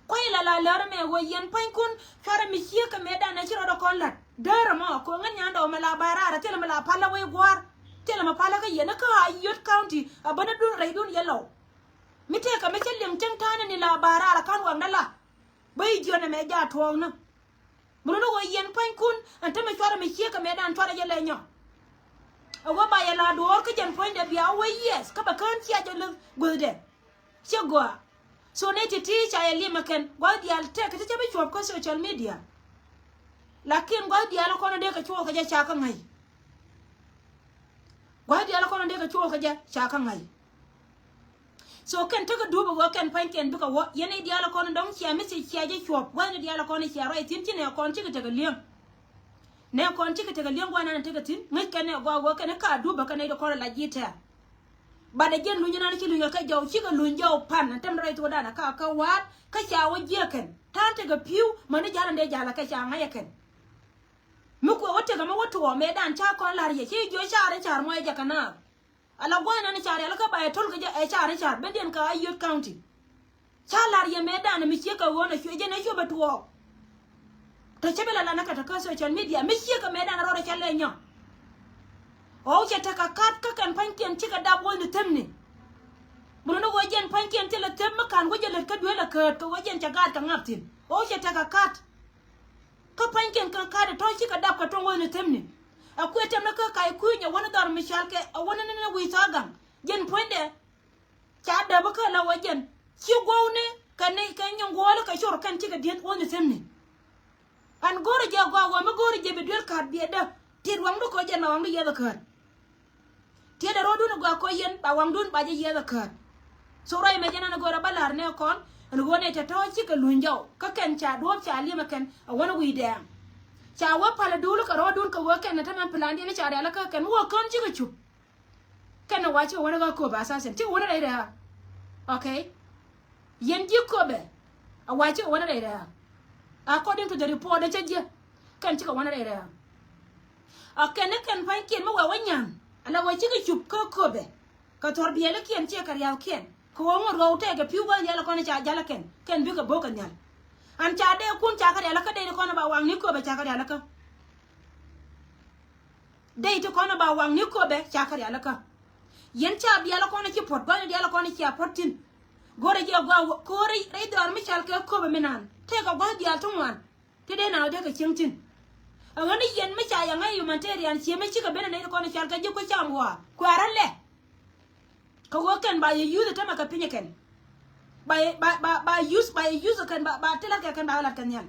Kuay la la lär mɛ wä yɛn pa̱nykun cuarɛ mi ciek kɛ mɛ danɛ ci rɔɔdɛ kɔn la̱t däär ɛmɔ ko̱ ŋän nyandɛ ɔ mɛ la ba̱a̱ raar ɛ thilɛ mɛ la palä wec gua̱a̱r. Thilɛ mɛ palä kä yɛn kä a yot county a bänä dun rɛy dun yɛ lɔw. Mi tëëkä mi cä liŋ cäŋ ta̱a̱nä ni la ba̱a̱ raar a ka̱n waŋdä la. Bä i̱ jiɔn ɛmɛ jaat tuɔɔknä. Bä run ɛ ɣöö yɛn pa̱nykun ɛn tämɛ cuarɛ mi ciek kɛ mɛ dan cuarɛ jɛ lɛ nyɔ. Ɛ ɣöö ba yɛ la duɔɔr kä jɛn puɔ̱nydɛ bia wee yiɛth kä bɛ kään cia jɛ leth guethdɛ. Ciɛ gɔaa. So nɛy ti̱ti̱ ca yɛ liɛmɛ kɛn gua̱th diaal tɛk kä ti cä bi cuɔp kä social media. Lakin gua̱th diaal kɔn dee kɛ cuɔɔk kɛ jɛ ca kä ŋa̱c. Gua̱th diaal kɔn dee kɛ cuɔɔk kɛ jɛ ca kä ŋa̱c. So kɛn tekɛ dup ɛ ɣöö kɛn pa̱nykɛn bikɛ wä yɛn i̱ diaal kɔn dɔ̱ŋ cia mi thiec cia jɛ cuɔp gua̱thni diaal kɔn cia ruac thi̱n ci nɛ kɔn cikɛ tekɛ li̱eŋ. Nɛ kɔn cikɛ tekɛ li̱eŋ gua̱nan tekɛ thi̱n ŋäc kɛn nɛ gɔaa ɣöö kɛn ka dup ɛ kɛn nɛy dee kɔn la ji̱ tɛ̈r. Bat ɛ jiɛn luny inan ci luny kɛ jɔw cikɛ luny jɔw pan ɛn tɛm rɛy thokdan ɛ ka kä wa̱a̱t kä ca wä jiäk kɛn ta̱a̱n tekɛ pi̱w mäni ja̱l ɛn dee ja̱l ɛ kɛ ca ŋa̱c ɛ kɛn. Mi kuɛ wä tekɛ mi wä tuɔɔk mëëdan ca kɔn la̱r yɛ ci jiö ca̱r in ca̱r muɔc ɛ jɛ kɛ naath. Ala gua̱c nan ca̱r yɛ ala kä ba yɛ to̱l kɛ jɛ ɛ ca̱r in ca̱r bendiɛn kɛ a Youth County. Ca la̱r yɛ mëëdan mi ciek kɛ ɣöö nɛ cuɛ jɛ nɛ cuɛ bɛ tuɔɔk. Tɔ cä bi la lanä kɛ tɔ kä social media mi ciek kɛ mëëdan rɔɔdɛ ca lɛ nyɔ. Ɣɔw cɛ tekɛ ka̱t kä kɛn pa̱nykiɛn cikɛ dap wä ni themni. Bä ni ɣöö jɛn pa̱nykiɛn thilɛ them mi ka̱n wä jɛ lät kä duel ɛ käät kɛ ɣöö jɛn cɛ gaat kɛ ŋa̱p thi̱n ɣɔw cɛ tekɛ ka̱t. Kä pa̱nykiɛn kɛ ka̱t ɛ tɔ̱ cikɛ dap kɛ tuɔ̱ŋ wä ni themni. Ɛ kuëë tɛm ni kä ka̱c kui̱ny ɛ wä ni dhɔr mi cɔal kɛ ɛ wä ni ni wi̱i̱ thɔ̱a̱ gaŋ. Jɛn puɔ̱nydɛ. Ca däpä kä la wä jɛn ci guɔwni kɛ ni kɛ nyuŋ guɔli kɛ cor kɛn cikɛ dieth wä ni themni. An go̱rä jɛ gɔaa wä mi go̱rä jɛ bi duel ka̱a̱t biɛ dä. Tiet waŋdu kɔ jɛn ba waŋdu yiɛth ɛ käät. Tiet ɛ ro̱dun ɛ gɔaa kɔ yɛn ba waŋdun ba jɛ yiɛth ɛ käät. So ruac mɛ jɛn an go̱rä ba la̱r nɛ kɔn ɛn ɣöö nɛ tɛ tɔ̱ cikɛ luny jɔw kä kɛn ca duɔ̱ɔ̱p ca liɛmɛ kɛn ɛ wänä wi̱i̱ dɛɛŋ. Ca wä palä duul kɛ ro̱dun kɛ ɣöö kɛn ɛ tämɛ pilandiɛn ca rial kä kɛn wä kään cikɛ cup. Kɛn a wa cikɛ wänä kä Köpɛ assassin. Cikɛ wänä rɛy rɛ̈ɛ̈. Okay. Yɛn ji̱ Köpɛ a wa cikɛ wänä rɛy rɛ̈ɛ̈. According to the report dee cä ji̱, kɛn cikɛ wänä rɛy rɛ̈ɛ̈. A kɛn ni kɛn pa̱nykiɛn mi wɛ wä nyan ala wä cikɛ cup kä Köpɛ. Kɛ thɔr biɛlikiɛn ciɛ kɛ riathkiɛn kɛ ɣöö ŋot ɣɔw tɛkɛ pi̱w gua̱th diaal kɔn ca jal kɛn, kɛn bikɛ bo̱o̱k kɛ nhial. An ca dee kun ca kɛ rialikä dee ti kɔn ba waŋni Köpɛ ca kɛ rialikä. Dee ti kɔn ba waŋni Köpɛ ca kɛ rialikä. Yɛn ca bial kɔn ci puɔt gua̱thni diaal kɔn cia puɔt thi̱n. Go̱rɛ jɛ gua̱a̱ ko̱rɛ rɛy dhɔaar mi cal kɛ Köpɛ mi naan tëëkɛ gua̱th diaal ti ŋuan. Ti dee na wä dee kɛ cieŋ thi̱n. Ɛ ɣän ni yɛn mi ca yɛ ŋäc humanitarian cie mi cikɛ ben ɛ nɛy ti kɔn i̱ cal kɛ ji̱ kui̱ cam ɣɔaa kuɛ rɔ lɛ. Kɛ ɣöö kɛn ba yɛ yuth ɛ tämɛ kɛ piny ɛ kɛn. Ba yɛ ba ba ba yuth ba yɛ yuth ɛ kɛn ba ba ti lat kɛ kɛn ba lat kɛ nhial.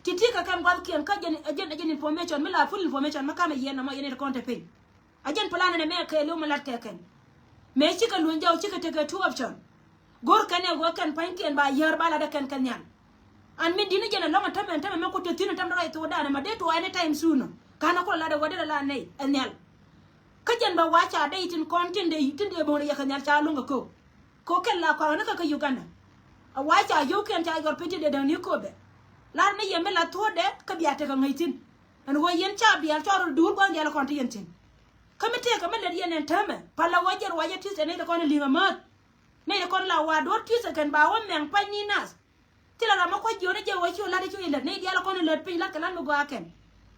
Ti ti kɛ kɛn gua̱thkiɛn kä jɛn ɛ jɛn ɛ jɛn information mi la full information mi kamɛ yɛn nɔmɔ yɛn ɛ ti kɔn te piny. A jɛn plan ɛn ɛmɛ kɛɛliw mi lat kɛ kɛn. Mëë cikɛ luny jɔw cikɛ tekɛ two option. Go̱r kɛn ɛ ɣöö kɛn pa̱nykiɛn ba yäär ba lat ɛ kɛn kɛ nhial. An min di̱t ni jɛn ɛlɔ̱ŋ ɛn tämɛ ɛn tämɛ mɛ ku te thi̱n ɛn tämɛ rɔy thokdan ɛmɛ dee tuɔɔk any time soon ɔ. Ka̱n ɛ kulɛ lat ɛ ɣöö dee la la nɛy ɛ nhial. Kä jɛn bɛ wa ca dee tin kɔn tin dee tin dee bo̱o̱n rɛ yɛ kɛ nhial ca lo̱ŋ kɛ köök. Kɛ ɣöö kɛn la kɔaŋ ni kɛ kä Uganda. A wa ca yio̱w kɛn ca yɔr pec tin dee däŋ ni kööbɛ. Lar ni yɛn mi la thuɔ̱ɔ̱dɛ kä bia tekɛ ŋäc thi̱n. Ɛn ɣöö yɛn ca bial cɔɔr rɔ duur gua̱n diaal kɔn ti yɛn thi̱n. Kä mi tëëkɛ mi lät yɛn ɛn täämɛ pal la ɣɔc jɛ ruacä ti̱th ɛ nɛy ti kɔn ɛ li̱ŋ ɛ määth. Nɛy ti kɔn la wa duɔ̱ɔ̱r ti̱th ɛ kɛn ba wä mɛŋ pa̱ny ni nath. Thilɛ ram mi kua̱c jiɔn ɛ jɛ ɣɔc ci ɣä la̱t ɛ cu yɛ lät nɛy diaal ɛ kɔn ɛ lät piny la̱t kɛ la̱t mi gɔaa kɛn.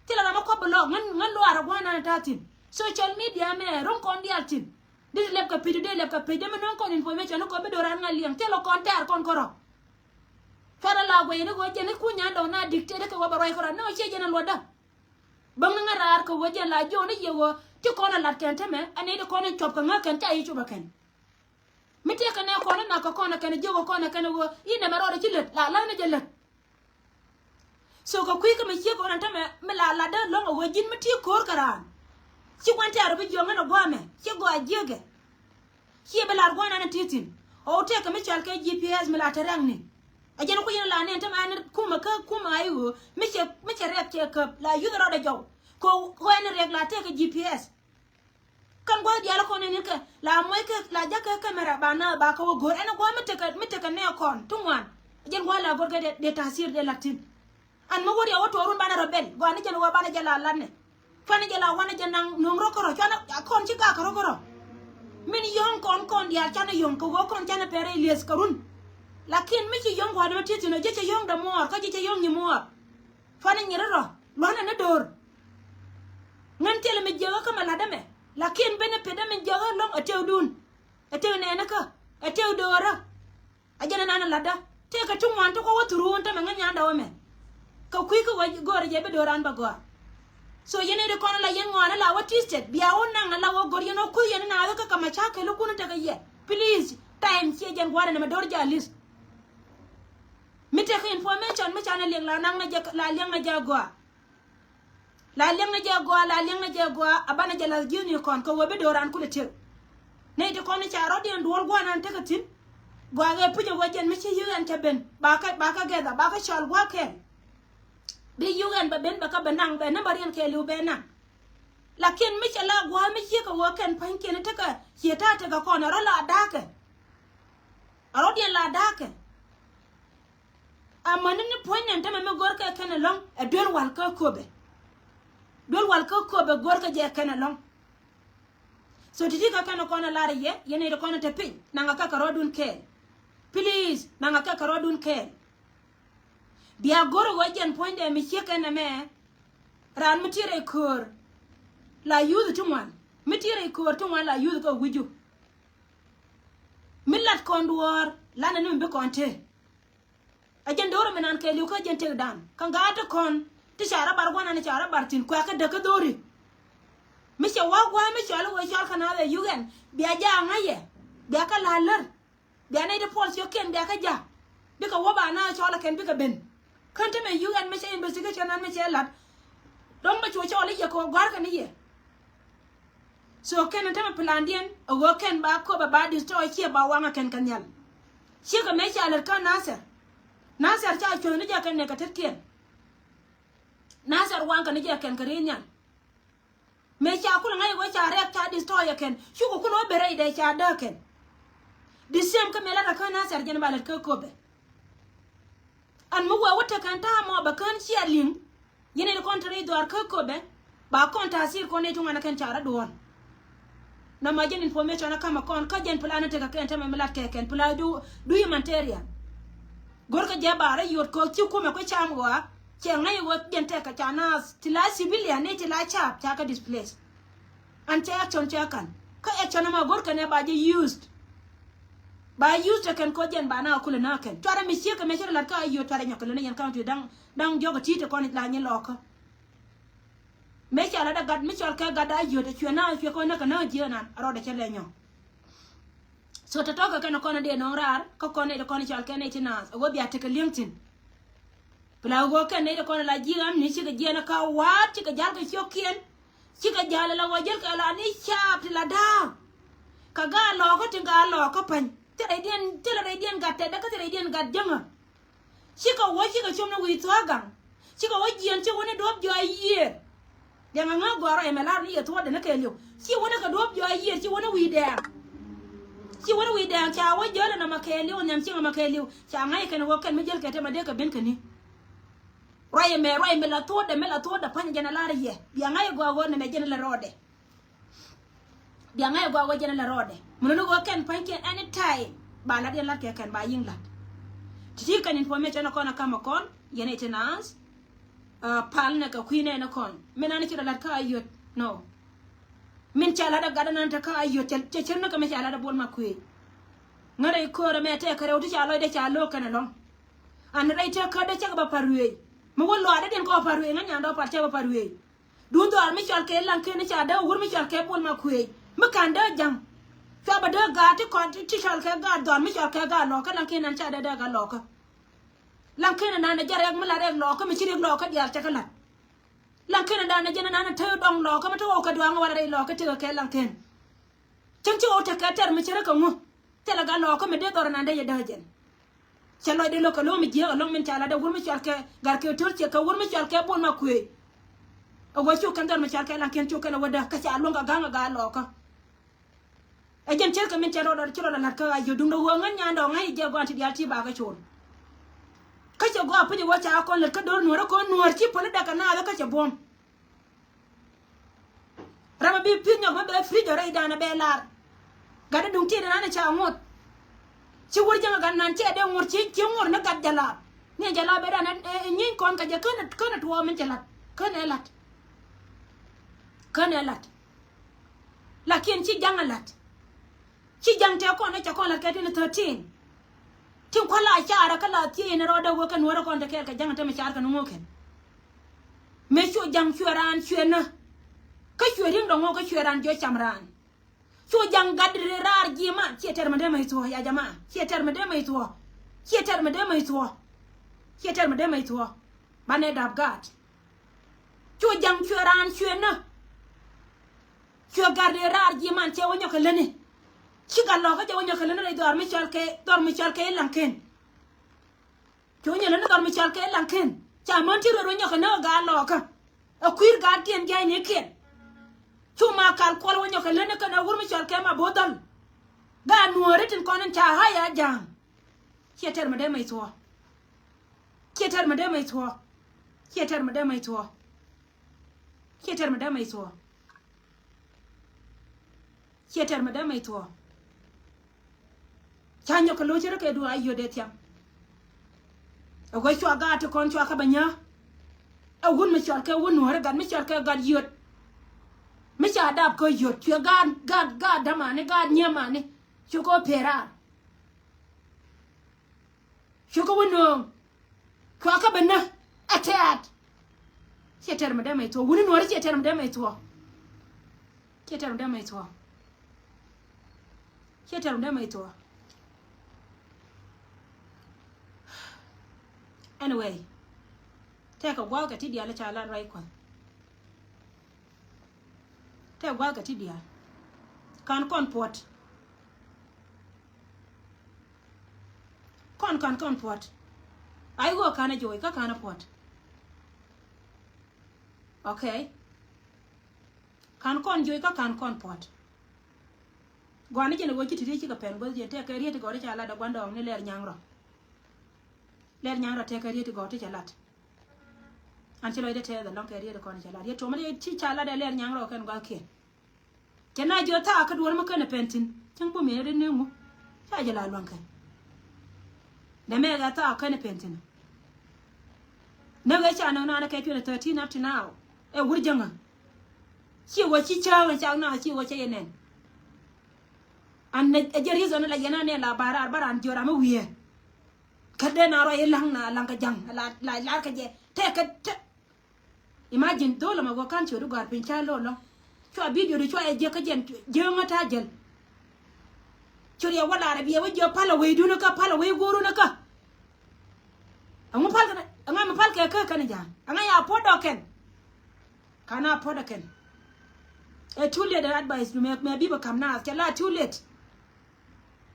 Thilɛ ram mi kua̱c bi lɔɔk ŋän ŋän luaar ɛ gua̱a̱r nan ɛ ta̱a̱ thi̱n. Social media mɛ ro̱ŋ kɔn diaal thi̱n. Di ti lɛp kɛ pec di dee lɛp kɛ pec di mi no̱o̱ŋ kɔn information ni kɔn bi do̱ran ŋa̱ liɛŋ thilɛ kɔn tɛɛr kɔn kärɔ̱. Cuarɛ la guɛy ni ɣöö jɛn i̱ kuny nyan dɔ̱ŋ na dictate kɛ ɣöö bɛ ruac kärɔ̱ ni ɣöö ciɛ jɛn a luɔtdä. Bäŋ ni ŋäraar kɛ ɣöö jɛn la jiɔn i̱ yiëë ɣöö ti kɔn a lat kɛn tämɛ ɛ nɛy ti kɔn in cuɔp kɛ ŋäk kɛn ca yi cop ɛ kɛn. Mi tëëkɛ nɛ kɔn in nak kɛ kɔn ɛ kɛn jiök ɛ kɔn ɛ kɛn ɣöö i̱ nɛmɛ rɔɔdɛ ci lät la la̱a̱n ni jɛ lät. So kɛ kui̱ kä mi ciek ɣän ɛn tämɛ mi la latdä lɔ̱ŋ ɛ ɣöö ji̱n mi ti ko̱o̱r kɛ raan. Ci gua̱n tɛ̈r ɛ bi jiɔk ŋän ɛ gua̱a̱mɛ ci gɔaa jiäkɛ. Ciɛ bi lar gua̱n ɛn ɛ ti thi̱n ɣɔw tëëkɛ mi cɔal kɛ G P S mi la te rɛ̈ŋni. Ɛ jɛn ku yɛn la nɛn tämɛ ɛn kumɛ kä kumɛ a i̱ ɣöö mi cɛ mi cɛ rɛk cɛ käp la yuth rɔɔdɛ jɔw. Kɛ ɣöö ɛn rɛk la tëëkɛ G P S. Kɛn gua̱th diaal kɔn in kɛ la muɔc kɛ la jak kɛ kamera ba na ba kɛ wä go̱r ɛn gua̱th mi tekɛ mi tekɛ nɛ kɔn ti ŋuan. Jɛn gua̱th la go̱r kɛ dee tasir dee latin. An mi wä riɛw wä tuɔɔrun banɛ rɔ bɛl gua̱th ni jɛn wä banɛ jɛ la latnɛ. Cuanɛ jɛ la wanɛ jɛ naŋ no̱o̱ŋ rɔ kärɔ cuanɛ kɔn ci gak kärɔ kärɔ. Min yɔ̱ŋ kɔn kɔn diaal canɛ yɔ̱ŋ kɛ wä kɔn canɛ pɛrɛ ilieth kärun. Lakin mi ci yɔ̱ŋ gua̱th ni mi ti thin ɔ jɛ cɛ yɔ̱ŋ dɛ muɔɔr kä jɛ cɛ yɔ̱ŋ nyi muɔɔr. Cuanɛ nyiri rɔ luanɛ ni do̱r. Ŋän thilɛ mi jiäkä kä mɛ la̱t ɛmɛ lakin benefit ɛmɛ jiäkä lɔ̱ŋ ɛ tëëkdun. Ɛ tëëk nɛɛnikä ɛ tëëk do̱rä. A jɛn ɛnan ɛ la̱tdä tëëkɛ ti ŋuan ti kɔ wä thurun tämɛ ŋän nyandɛ wä mɛ. Kɛ kui̱ kä wä go̱o̱rɛ jɛ bi do̱ran bɛ gɔaa. So yɛn ɛ ri kɔn ɛ la yɛn ŋɔaani la wä twisted bia wä naŋ ɛ la wä go̱r yɛn wä kuth yɛn ɛ naath kä kɛ mɛ ca kɛl ikun ɛ tekɛ yɛ. Please time ciɛ jɛn gua̱a̱r ɛn ɛmɛ do̱r jɛ a li̱th. Mi tekɛ information mi canɛ liɛŋ la naŋ nɛ jɛ la liɛŋ nɛ jɛ a gɔaa. La liɛŋ ni jɛ gɔaa la liɛŋ ni jɛ gɔaa a banɛ jɛ lath ji̱thni kɔn kɛ ɣöö bi do̱ran kulɛ tiek. Nɛy ti kɔn i̱ ca rɔ̱diɛn duɔ̱ɔ̱r gua̱a̱r nan tekɛ thi̱n. Gɔaa ɣëë puc ɛ ɣöö jɛn mi ci yio̱k ɛn cɛ ben ba kä ba kä gɛtha ba kä cɔl gua̱a̱r kɛɛl. Bi yio̱k ɛn bɛ ben bɛ kä bɛ naŋ bɛ nambäriɛn kɛɛliw bɛ naŋ. Lakin mi cɛ la gua̱a̱r mi ciek kɛ ɣöö kɛn pa̱nykiɛn tekɛ ciɛ ta̱a̱ tekɛ kɔn ɛ rɔ̱ la da̱a̱kɛ. A rɔ̱diɛn la da̱a̱kɛ. Amäni ni puɔ̱ny nɛn tämɛ mi go̱rkɛ kɛn ɛlɔ̱ŋ ɛ duel wal kä köpɛ. Duel wal kä köpɛ go̱rkɛ jɛ kɛn ɛlɔ̱ŋ. So ti̱ti̱ kä kɛn kɔn ɛ lar ɛ yɛ yɛn ɛ ti kɔn ɛ te piny naŋ ɛ kɛ kɛ rɔ̱dun kɛɛl. Please naŋ ɛ kɛ kɛ rɔ̱dun kɛɛl. Bia go̱r ɛ ɣöö jɛn puɔ̱nydɛ mi ciek kɛn ɛmɛ. Raan mi tier ɛ köör la yuth ti ŋuan mi tier ɛ köör ti ŋuan la yuth kɛ wi̱cu. Mi lat kɔn duɔ̱ɔ̱r lanɛ ni mi bi kɔn te. A jɛn do̱r mi nan kɛɛliw kä jɛn tëkdan kä gaat ti kɔn ti ca rɔ bar guanan ca rɔ bar thi̱n kuɛ kä däk kä dho̱ri. Mi cɛ wa̱a̱ gua̱a̱ mi cɔal i̱ wee cɔal kä naath ɛ yuk ɛn bia jaak ŋa̱cɛ bia kä la̱a̱c lär. Bia nɛy ti puɔl ciökiɛn bia kä jaak bikɛ wä ba naath cɔal ɛ kɛn bikɛ ben. Kän te mɛ yuk ɛn mi cɛ investigation ɛn mi cɛ la̱t. Dɔ̱ŋ mɛ cu cɔɔl i̱ yɛ kɛ ɣöö gɔ̱a̱rkɛ ni yɛ. So kɛn ɛn tämɛ plandiɛn ɛ ɣöö kɛn ba köpɛ ba destroy ciɛ ba waŋ ɛ kɛn kɛ nhial. Ciekɛ mëë ca lät kä Nasir. Nasir ca cuɔ̱th ni jɛ kɛn nɛ kɛ tetkiɛn. Nasir waŋkɛ ni jɛ kɛn kɛ ri̱i̱t nhial. Mëë ca kulɛ ŋa̱c ɛ ɣöö ca rɛk ca destroy ɛ kɛn. Cukɛ kulɛ wä ben rɛydɛ ca dääk kɛn. The same kä mëë lat ɛ kä Nasir jɛn ba lät kä Köpɛ. Ɛn mi wee wä tekɛ kɛn ta̱a̱ mɔ bɛ kään ciɛ liŋ. Yɛn in kɔn te rɛy dhuaar kä Köpɛ ba kɔn ta̱a̱ sir kɔn nɛy ti ŋuan ɛ kɛn ca rɔ duɔ̱ɔ̱l. Nɔmɔ jɛn information ɛ kamɛ kɔn kä jɛn plan ɛ tekɛ kɛn tämɛ mi lat kɛ kɛn plan du du humanitarian. Go̱rkɛ jɛ ba rɔ yot kɛ ci kumɛ kui̱ cam ɣɔaa. Cɛ ŋäc ɣöö jɛn tekɛ ca naath ti la civilian ni ti la caap ca kɛ displace. An cɛ action cɛ kan kä action ɛmɔ go̱rkɛ nɛ ba jɛ used. Ba used ɛ kɛn koc jɛn ba na kulɛ na kɛn cuarɛ mi ciek kɛ mɛ cɛ rɛ lat kä a yot cuarɛ nyɔk kɛ lɛ ni yɛn county daŋ daŋ jɔk ɛ ti̱i̱t ɛ kɔn la nyɛ lɔɔkä. Mëë ca lat ɛ gat mi cɔl kɛ gat a yot ɛ cuɛ na cuɛ kɔn nɛ kɛ na jiɛ nan a rɔɔdɛ cɛ lɛ nyɔk. So tɔ̱tɔ̱ kɛ kɛn kɔn dee nɔŋ raar kä kɔn nɛy ti kɔn cɔal kɛn nɛy ti naath ɛ wä bia tekɛ li̱eŋ thi̱n. Pla ɣöö kɛn nɛy ti kɔn la ji̱ ɣam ni cikɛ jiɛn kä wa̱a̱t cikɛ ja̱l kɛ ciök kiɛn. Cikɛ ja̱l la ɣöö jäl kɛ la ni caap ti la da̱a̱k. Kɛ gaa lɔɔkä ti gaa lɔɔkä pa̱ny thilɛ rɛydiɛn thilɛ rɛydiɛn gat tɛtdä kä thilɛ rɛydiɛn gat jäŋä. Cikɛ wä cikɛ com ni wi̱i̱ thua̱a̱ gaŋ. Cikɛ wä jiɛn cikɛ wä ni duɔ̱ɔ̱p jɔɔc yiëër. Liɛŋɛ ŋä gɔ̱a̱rä ɛmɛ la̱r ni yɛ thuɔ̱ɔ̱dɛ ni kɛɛliw ci wä ni kɛ duɔ̱ɔ̱p jɔɔc yiëër ci wä ni wi̱i̱ dɛɛŋ. Ci wä ni wi̱i̱ dɛɛŋ ca wä jäl ɛn ɛmɛ kɛɛliw nhiam cieŋ ɛmɛ kɛɛliw ca ŋa̱c kɛn wä kɛn mi jäl kɛ tɛmɛ dee kɛ ben kɛ ni. Ruac ɛmɛ ruac mi la thuɔ̱ɔ̱dɛ mi la thuɔ̱ɔ̱dɛ pa̱ny jɛn ɛ la̱r yɛ bia ŋa̱c gɔaa ɣöö nɛmɛ jɛn ɛ lɛ rɔɔdɛ. Bia ŋa̱c ɛ gɔaa wä jɛn ɛ lɛ rɔɔdɛ. Mun ni ɣöö kɛn pa̱nykiɛn anytime ba lat yɛn lat kɛ kɛn ba yi̱ŋ lat. Ti̱ti̱ kɛn information ɛ kɔn ɛ kamɛ kɔn yɛn ɛ ti naath. Pal nɛ kɛ kui̱ nɛn ɛ kɔn min an ci rɔ lat kä a yot. No. Min ca lat ɛ gat ɛ nan te kä a yot cɛ cir ni kɛ mi ca lat ɛ bol ma kuëë. Ŋärɛ i̱ köörä mɛ tɛɛkä rɛw ti ca lɔcdɛ ca lo̱o̱k kɛn ɛlɔ̱ŋ. An rɛy tɛɛkä dee cäkɛ bä pa̱r ruëëc mi wä lɔaadä diɛn kɛ bä pa̱r ruëëc ŋä nyandɛ ɔ pal cäkɛ bä pa̱r ruëëc. Duun dhɔaar mi cɔal kɛ Laŋken ca dee wur mi cɔal kɛ Bol ma kuëëc mi ka̱n dee ja̱ŋ. Cua bɛ dee gaat ti kɔn ti cɔal kɛ gaat dhɔaar mi cɔal kɛ gaat lɔɔkä Laŋken nan ca dee dee gaat lɔɔkä. Laŋken nan jɛ rɛk mi la rɛk lɔɔkä mi ci rɛk lɔɔkä diaal cɛ kɛ la̱t. Laŋken nan jɛ nan te dɔŋ lɔɔkä mi te ɣɔw kɛ duaŋ wala rɛy lɔɔkä tekɛ kɛ Laŋken. Cäŋ ci ɣɔw tekɛ tɛr mi cɛ rɛ kɛ ŋu. Thilɛ gat lɔɔkä mi dee dhɔr nan dee yɛ dee jɛn. Cɛ lɔcdɛ lo̱k kɛ lo̱o̱m mi jiääk ɛlɔ̱ŋ min ca latdɛ wur mi cɔal kɛ gat kɛ to̱r ciɛ kɛ wur mi cɔal kɛ Bol ma kuëëc. Ɛ wä cu kɛn dhɔr mi cɔal kɛ Laŋken cu kɛn ɛ wädä kä ca luäŋ kɛ ga̱ŋ ɛ gat lɔɔkä. Ɛ jɛn cɛr kɛ min cɛ rɔɔdɛ ci rɔɔdɛ la̱t kä a yio̱ duundɛ ɣöö ŋän nyandɛ ɔ ŋäc jɛ gɔaa ti diaal ti bakä col. Kä cɛ gɔaa puc ɛ wä ca kɔn lät kä do̱r nuɔ̱ɔ̱rä kɔn nuɔ̱ɔ̱r ci päl dɛ kɛ naath kä cɛ buɔ̱m. Ram a bi pi̱th nyɔk bä bɛ fridge ɔ rɛydan a bɛ lar. Gat a duŋ tiet nan a ca ŋot. Ci wur jäŋ a gat nan cɛ dee ŋot ci ci ŋot ni gat jɛ lar. Ni jɛ lar bɛ dan a nyiny kɔn kɛ jɛ kän kän a tuɔɔk min cɛ lat kän ɛ lat. Kän ɛ lat. Lakin ci jaŋ a lat. Ci jaŋ tɛ kɔn ɛ cɛ kɔn lat kɛ twenty thirteen. Tin kua̱l la carɛ kä la thiec in rɔɔdɛ wä kɛ nuɔ̱ɔ̱rä kɔn te kɛɛl kɛ jaŋ te mɛ car kɛ ni ŋo̱o̱kɛn. Mëë cuɛ ja̱ŋ cuɛ raan cuɛ nä. Kä cuɛ ri̱ŋ dɔ̱ŋ ɣɔw kä cuɛ raan jiɔ cam raan. Cuɛ ja̱ŋ gat ri raar ji̱ man ciɛ tɛr mi dee mɛ thuɔ̱ɔ̱ ya jama ciɛ tɛr mi dee mɛ thuɔ̱ɔ̱. Ciɛ tɛr mi dee mɛ thuɔ̱ɔ̱. Ciɛ tɛr mi dee mɛ thuɔ̱ɔ̱. Banɛ dap gaat. Cuɛ ja̱ŋ cuɛ raan cuɛ nä. Cuɛ gat ri raar ji̱ man cɛ wä nyɔk kɛ läni. Ci gat lɔkä jɛ wä nyɔk kɛ läni rɛy dhɔr mi cɔl kɛ dhɔr mi cɔl kɛ i̱ Laŋken. Cu nyɛ lä ni dhɔr mi cɔal kɛ Laŋken. Ca män ti ruet wä nyɔk kɛ näk ɛ gaat lɔɔkä. Ɛ kui̱r gaat tiɛn jia̱cnikiɛn. Cu ma kal kuɔl wä nyɔk kɛ lä ni kɛn ɛ wur mi cɔal kɛ ma bo̱o̱th dhɔl. Gaat nuɔ̱ɔ̱ri tin kɔn in ca ha̱y a ja̱a̱ŋ. Ciɛ tɛr mi dee mɛy thuɔ̱ɔ̱. Ciɛ tɛr mi dee mɛy thuɔ̱ɔ̱. Ciɛ tɛr mi dee mɛy thuɔ̱ɔ̱. Ciɛ tɛr mi dee mɛy thuɔ̱ɔ̱. Ciɛ tɛr mi dee mɛy thuɔ̱ɔ̱. Ca nyɔk kɛ lo̱c rɛ kɛ duɔ̱ɔ̱r a yio̱t dee thiaŋ. Ɛ guɛ cua gaat ti kɔn cua kä bɛ nyääk. Ɛ wun mi cɔl kɛ wun nuɔ̱ɔ̱ri gat mi cɔl kɛ gat yio̱t. Mi ca dap kä yio̱t cuɛ gaat gaat gaat dämani gaat nyiemani. Cu kɛ wä peraar. Cu kɛ wä nööŋ. Cua kä bɛ nä ɛ tɛ̈t. Ciɛ tɛr mi dee mɛy thuɔ̱k wuni nuɔ̱ɔ̱ri ciɛ tɛr mi dee mɛy thuɔ̱k. Ciɛ tɛr mi dee mɛy thuɔ̱k. Ciɛ tɛr mi dee mɛy thuɔ̱k. Anyway. Tɛkɛ gua̱a̱th kɛ ti diaal ca lat ruac kuɔth. Tɛkɛ gua̱a̱th kɛ ti diaal. Ka̱n kɔn puɔ̱t. Kɔn ka̱n kɔn puɔ̱t. Ay ɣöö ka̱n ɛ jo̱o̱c kä ka̱n ɛ puɔ̱t. Okay. Ka̱n kɔn joc kä ka̱n kɔn puɔ̱t. Gua̱n ni jɛn ɛ ɣöö ci ti riet cikɛ pɛn guäth jɛn tɛkɛ riet ti gɔ̱r ti ca lat ɛ gua̱n dɔɔŋ ni lɛr nyaŋ rɔ. Lɛr nyaŋ rɔ tɛkɛ riet ti gɔ̱r ti ca lat. An ci lɔcdɛ tɛth ɛlɔ̱ŋ kɛ riet ti kɔn ca lat. Riet tuɔmä ti ca lat ɛ lɛr nyaŋ rɔ kɛn gua̱thkiɛn. Cɛ na jiɔ thaak kä duɔ̱ɔ̱r mi kɛn ɛ pɛn thi̱n. Cäŋ bum yɛn ɛ ri ni ŋu. Ca jɛ la luaŋkɛ. Dämɛ ɛ thaak kɛn ɛ pɛn thi̱n. Näk ɛ ca näk naan ɛ kɛ twenty thirteen up to now. Ɛ wur jäŋä. Ciɛ wä ci cääŋ ɛ cak na ciɛ wä cä yɛ nɛn. An ɛ jɛ reason la yɛn anɛ la ba raar ba raan jiɔ ram mi wiee. Kä dee na rɔ yɛ laŋ na laŋ kɛ ja̱ŋ la la lar kɛ jɛ. Tɛ kɛ tɛ. Imagine dho̱l ɛmɛ ɣöö ka̱n ciötdu gɔ̱a̱r piny ca lo̱l lɔ. Cua video di cua yɛ jiäk kä jɛn jiäŋä ta̱a̱ jäl. Ciöt yɛ wä lar ɛ bi yɛ wä jiäk pal ɛ wecdun kä pal ɛ wec guurun kä. Ɛŋu pal kɛn ɛŋa mi pal kɛ kä kɛn ja̱a̱n ɛŋa ya puɔ̱t dɔk kɛn. Ka̱n a puɔ̱t ɛ kɛn. Ɛ too late ɛ advice du mɛ mɛ bi bɛ ka̱m naath cɛ la too late.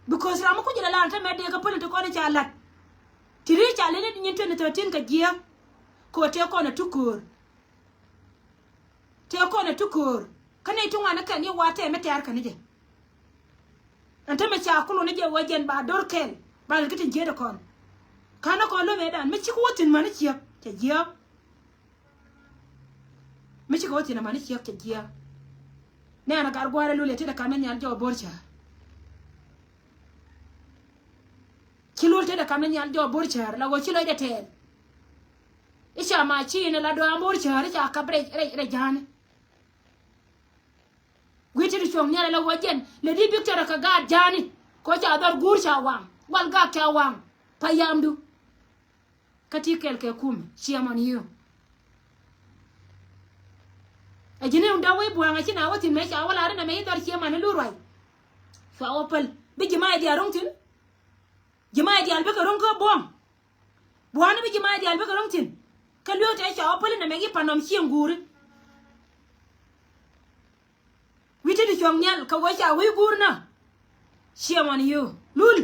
Because ram mi kuc ilɛ lan te mɛ dee kä päl in te kɔn in ca lat. Ti ri ca leni nyin twenty thirteen kɛ jiääk. Kɛ ɣöö tëë kɔn ɛ tuköör. Tëë kɔn ɛ tuköör. Kä nɛy ti ŋuan ni kɛn i̱ wa tɛɛ mi tɛ̈r kɛn i̱ jɛ. Ɛn te mi ca kulun i̱ jɛ wee jɛn ba do̱r kɛl ba lät kä tin jiäätdɛ kɔn. Ka̱n ni kɔn lo̱mɛ dan mi cik wä thi̱n mäni ciek cɛ jiääk. Mi cikɛ wä thi̱n amäni ciek cɛ jiääk. Nɛn a gat gua̱a̱r ɛ lul yɛ tetdɛ kam ni nhial jɔɔk bo̱r cäär. Ci lul tetdɛ kam ni nhial jɔɔk bo̱r cäär la ɣöö ci lɔcdɛ tɛɛl. I̱ ca ma ci in ɛ la dɔaŋ bo̱r cäär i̱ ca kap rɛy rɛy rɛy ja̱a̱ni. Gui̱t tetdɛ cuɔ̱ŋ nhial ɛ la ɣöö jɛn lɛ di bik tɛrɛ kɛ gaat ja̱a̱ni. Kɛ ɣöö ca dhɔr guur ca waŋ wal gak ca waŋ. Pa yamdu. Kä ti kɛl kɛ kum ciɛ mɔn yiö. Ɛ ji̱n in dɔ̱k wec bua̱a̱ŋ ɛ ci na wä thi̱n mëë ca wä lar inɛ mëë ci dhɔr ciɛ mɔn in lu ruac. Cua wä päl bi ji̱ ma i̱ diaal ro̱ŋ thi̱n. Ji̱ ma i̱ diaal bikɛ ro̱ŋ kä buɔ̱ŋ. Bua̱a̱n in bi ji̱ ma i̱ diaal bikɛ ro̱ŋ thi̱n. Kä lueek tɛ cua wä päl inɛ mëë ci pan nɔm cieŋ guuri. Wi̱cdɛ ti cuɔ̱ŋ nhial kɛ wec ca wec guur nä. Ciɛ mɔn yiö lul.